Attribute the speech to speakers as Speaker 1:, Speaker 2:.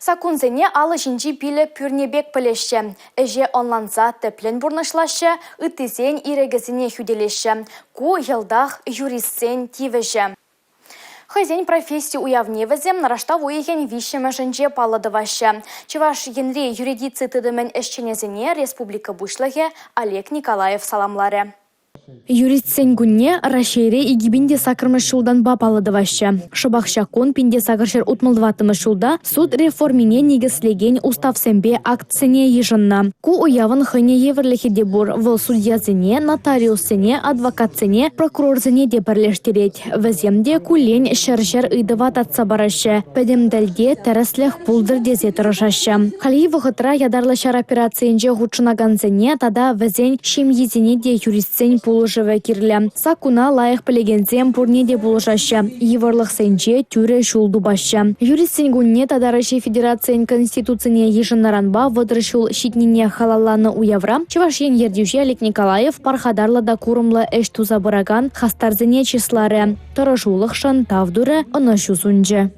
Speaker 1: Саккунсене алӑ ҫинчи пилӗк пӳрне пек пӗлеҫҫӗ. Ӗҫе ӑнланса тӗплӗн пурнӑҫлаҫҫӗ, ыттисен ирӗкӗсене хӳтӗлеҫҫӗ. Ку йӑлтах юристсен тивӗҫӗ. Хӑйсен професси уявне вӗсем раштав уйӑхӗн виҫҫӗмӗшӗнче паллӑ тӑваҫҫӗ. Чӑваш Енри юридици тытӑмӗн ӗҫченӗсене республика Пуҫлӑхӗ Олег Николаев саламларӗ.
Speaker 2: Юристсен кунне Раҫҫейре 2008-мӗш ҫултанпа паллӑ тӑваҫҫӗ. Шӑпах ҫак кун 1864-мӗш ҫулта суд реформине никӗслекен уставсемпе актсене йышӑннӑ. Ку уявӑн хӑйне евӗрлӗхӗ те пур. Вӑл судьясене, нотариуссене, адвокатсене, прокурорсене те пӗрлештерет. Вӗсем те куллен ҫӗр-ҫӗр ыйтӑва татса параҫҫӗ, пӗтӗм тӗлте тӗрӗслӗх пултӑр тесе тӑрӑшаҫҫӗ. Хальхи вӑхӑтра ятарлӑ ҫар операцийӗнче хутшӑнакансене тата вӗсен ҫемйисене те юристсен пулӑшӑвӗ кирлӗ. Саккуна лайӑх пӗлекенсем пурне те пулӑшаҫҫӗ, йывӑрлӑхсенче тӳрӗ ҫул тупаҫҫӗ. Юристсен кунне тата Раҫҫей Федерацийӗн Конституцине йышӑннӑранпа 30 ҫул ҫитнине халалланӑ уявра Чӑваш Ен ертӳҫи Олег Николаев пархатарлӑ та курӑмлӑ ӗҫ туса пыракан хастарсене чысларӗ, тӑрӑшулӑхшӑн тав турӗ, ӑнӑҫу сунчӗ.